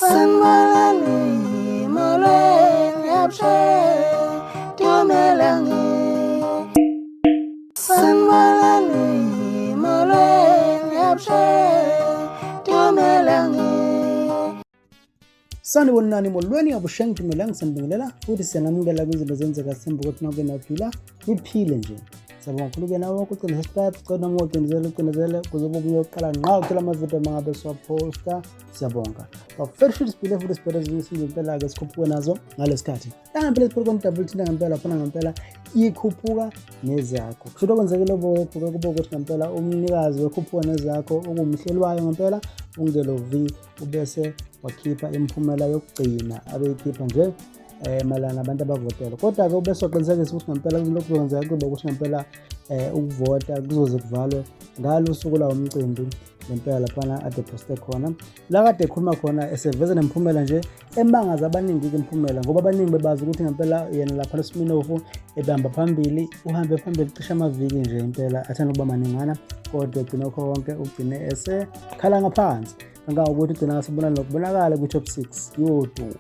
Sanibonani, molweni, abusheni, dumelang. Sanibonani, molweni, abusheni, dumelang. Sanibonani, molweni, avuxeni, dumelang, sanibingelela futhi siyanamukela kwizinto zenzeka simba ukuthi nonke niyaphila, niphile nje. Siyabonga kakhulu-ke nawe wonke ugcine subscribe, sicela noma ucinezele ucinezele kuze kube uyoqala nqa uthola amavidiyo uma ngabe siwaphosta. Siyabonga. Bafethu, futhi siphile futhi sibheke ezinye izinto impela-ke sikhuphuke nazo ngalesikhathi. La ngempela siphile koni-double thinta ngempela fana ngempela ikhuphuka nezakho. Kusho okwenzekile kuke kube ukuthi ngempela umnikazi wekhuphuka nezakho okuwumhleli wayo ngempela uNgelo V ubese wakhipha imiphumela yokugcina abeyikhipha nje mayelana nabantu abavotela. Kodwa-ke ubese waqinisekisa ukuthi ngempela lokhu kuzokwenzeka kuzoba ukuthi ngempela ukuvota kuzoze kuvalwe ngalo usuku lawo mcimbi ngempela laphana ade poste khona, la kade ekhuluma khona eseveza nemiphumela nje emangaza abaningi-ke imiphumela, ngoba abaningi bebazi ukuthi ngempela yena lapha uSminofu ebehamba phambili, uhambe phambili cishe amaviki nje impela athanda ukuba maningana, kodwa egcina kho konke ugcine esekhala ngaphansi kangangokuthi ugcina ngasibona nokubonakala kwi-top 6 yodumo.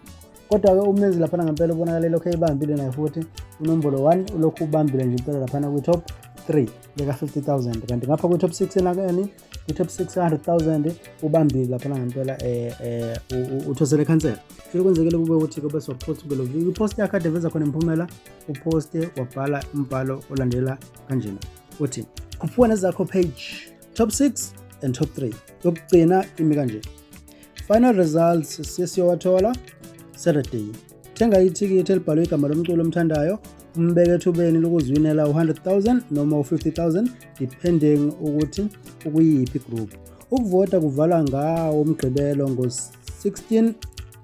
Kodwa-ke uMenzi laphana ngempela ubonakale lokhu eyibambile naye futhi unombolo 1, ulokhu ubambile nje impela laphana kwi-top 3 leka-50,000, kanti ngapha kwi-top 6 enakeni kwi-top 600,000 ubambile laphana ngempela uthosele khansela. Futhi kwenzekile kube ukuthi kube sewaphosta kulo ipost yakhe ade veza khona imiphumela, uposte wabhala umbhalo olandela kanjena, uthi: "Khuphuka nezakho page, top 6 and top 3 yokugcina imi kanje. Final results sesiyowathola Saturday. Thenga ithikithi elibhalwe igama lomculo omthandayo, umbeke ethubeni lokuziwinela u-100,000 noma u-50,000, depending ukuthi ukuyiphi group. Ukuvota kuvalwa ngawo uMgqibelo ngo-16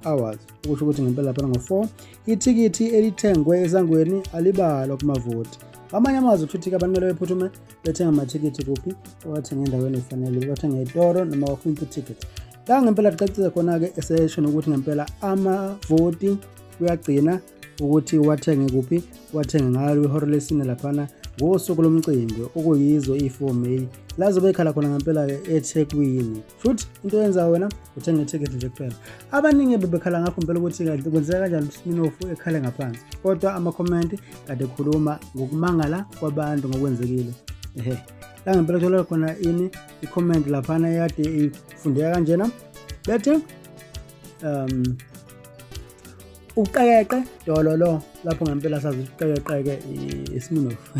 hours, okusho ukuthi ngempela laphana ngo-4. Ithikithi elithengwe esangweni alibalwa kumavoti. Ngamanye amazwi, kusho ukuthi abantu kumele bephuthume bethenga amathikithi. Kuphi? Bewathenga endaweni efanele, bewathenga etoro noma kwa-Computicket. La ngempela kucacisa khona-ke esesho nokuthi ngempela amavoti kuyagcina ukuthi wathenge kuphi, wathenge ngalo ihora lesine laphana ngosuku lomcimbi, okuyizo i-4 May, la zobe ekhala khona ngempela-ke eThekwini. Futhi into oyenza wena uthenga ithikithi nje kuphela. Abaningi bebekhala ngakho impela ukuthi kwenzeka kanjani uSminofu ekhale ngaphansi, kodwa amakhomenti kade ekhuluma ngokumangala kwabantu ngokwenzekile. Ehe, la ngempela kutholakala khona ini i-comment laphana eyade ifundeka kanjena, bethi uqeqe dololo. Lapho ngempela sazi uqeqeke iSminofu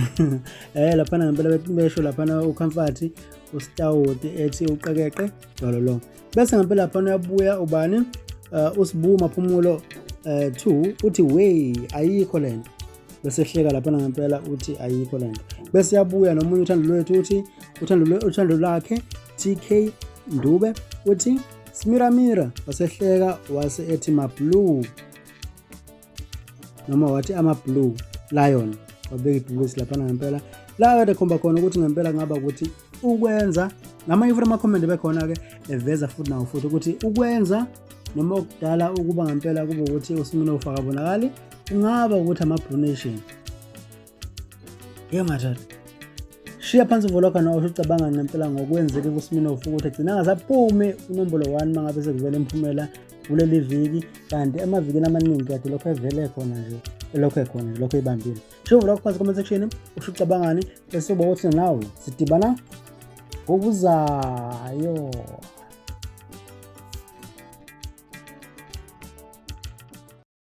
laphana ngempela besho laphana uComfort uStawuti ethi uqekeqe dololo. Bese ngempela laphana uyabuya ubani, uSibu Maphumulo 2 uthi, "Wey, ayikho lento." Bese hleka laphana ngempela uthi ayikho lento. Bese yabuya nomunye uthando lwethu, uthi uthando lakhe TK Ndube uthi, "Smiramira." Wasehleka wase ethi ma blue, noma wathi ama blue lion, wabeka ibhubesi laphana ngempela, la kade khomba khona ukuthi ngempela kungaba ukuthi ukwenza namanye futhi ama-comment bekhona-ke eveza futhi nawo futhi ukuthi ukwenza noma okudala ukuba ngempela kube ukuthi uSminofu akabonakali kungaba ukuthi ama-Blue Nation. Ye madoda, shiya phansi uvo lwakho nawe usucabanga ngempela ngokwenzeke kuSminofu ukuthi agcina angasaphumi unombolo 1 mangabe sekuvela imiphumela kuleli viki, kanti emavikini amaningi kade lokho evele khona nje, elokhu ekhona nje, lokho eyibambile. Shiya uvo lwakho phansi comment section, usho ucabangani, bese uba ukuthi nawe sidibana ngokuzayo.